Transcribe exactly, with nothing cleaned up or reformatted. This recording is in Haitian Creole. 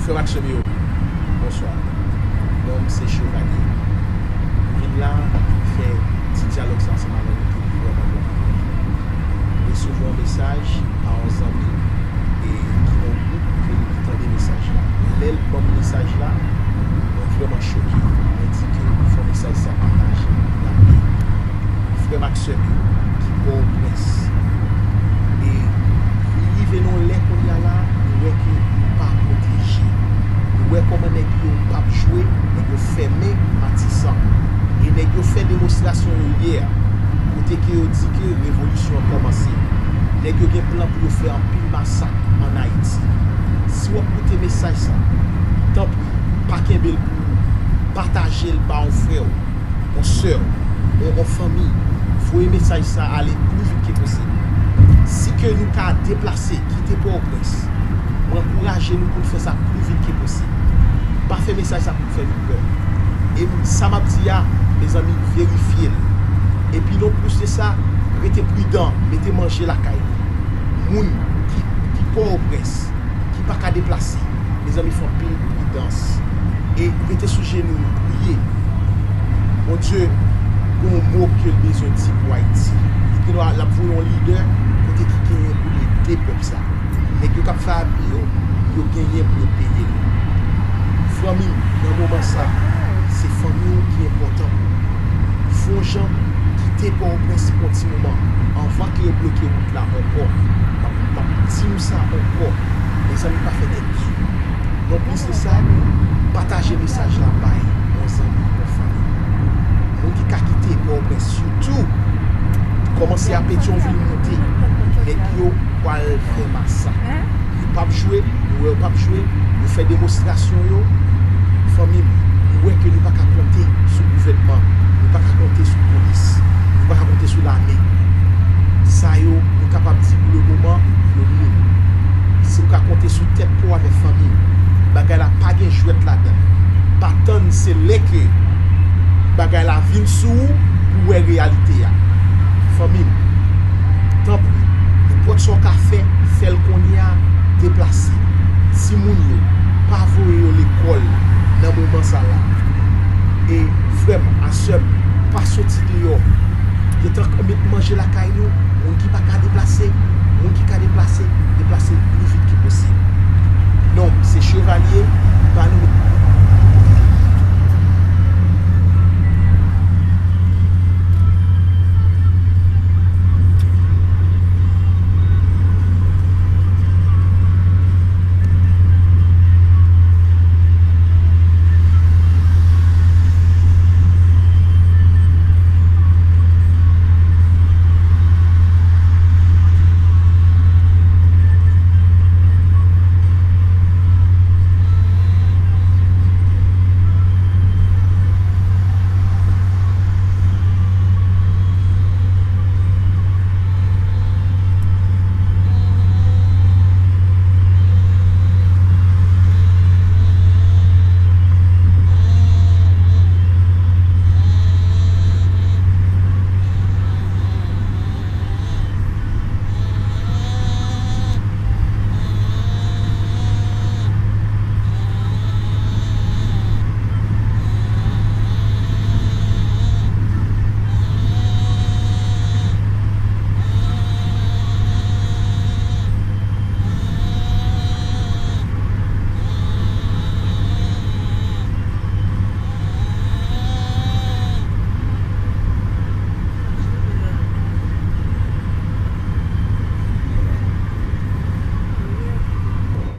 Frè m ak sè m yo, bonswa. Non m se Chevalier. M vin la fè ti dyalòg sa ansanm avè nou ki vrèman bon. M resevwa yon mesaj pa yon zanmi e ki nan gwoup ke li tande mesaj la. Lè l ban m mesaj la, mwen vrèman choke. Mwen di ke fò mesaj sa pataje rapi. Frè m ak sè m yo ki Pòtoprens. E li rive nan yon lè kounye a la, nou wè ke nou pa pwoteje. Nou wè kòman nèg yo p ap jwe, nèg yo fèmen Matisan. E nèg yo fè demonstrasyon yo yè, kote ke yo di ke revolisyon an kòmanse. Nèg yo gen plan pou yo fè anpil masak ann Ayiti. Si w ap koute mesaj sa, tanpri, pa kenbe l pou ou, pataje l ba yon frè w, yon sè w, yon, yon fanmi. Voye mesaj sa ale pli vit ke posib. Si ke nou ka deplase, kite Pòtoprens, mwen ankouraje nou pou n fè sa pli vit ke posib. Pa fè mesaj sa pou fè nou pè. E sa m ap di a, mezanmi, verifye l. Epi non plis de sa, rete pridan, mete manje lakay nou. Moun ki, ki Pòtoprens, ki pa ka deplase, mezanmi, fè anpil pridans. E rete sou jenou nou, priye. Bondye gen yon mo ke l bezwen di pou Ayiti. Li gen dwa l ap voye yon lidè kote ki genyen pou l ede pèp sa. Nèg yo k ap fè abi yo, yo genyen pou yo peye l. Fanmi m, nan moman sa, se fanmi w ki enpòtan pou ou. Fè yon jan kite Pòtoprens pou yon ti moman, anvan ke yo bloke wout la ankò. M ap, m ap di nou sa ankò, mezanmi, pa fè tèt di. Non plis de sa, pataje mesaj la bay yon zanmi, yon fanmi. Moun ki ka kite Pòtoprens, sitou kòmanse a Petyonvil monte, nèg yo pral fè masak. Yo p ap jwe, nou wè yo p ap jwe, yo fè demonstrasyon yo. Fanmi m, nou wè ke nou pa ka konte sou gouvènman, nou pa ka konte sou polis, nou pa ka konte sou lame. Sa yo, nou kapab di pou le moman, yo nou. Si w ka konte sou tèt pa w avèk fanmi w, bagay la pa gen jwèt ladan l. Pa tann se lè ke bagay la vin sou ou pou w wè reyalite a. Fanmi m, tanpri, nenpòt sa w ka fè, fè l kounye a, deplase. Timoun yo, pa voye yo lekòl nan moman sa la. E frè m, a sè m, pa soti deyò. Gentan met manje lakay nou, moun ki pa ka deplase, moun ki ka deplase, deplase pli vit ke posib.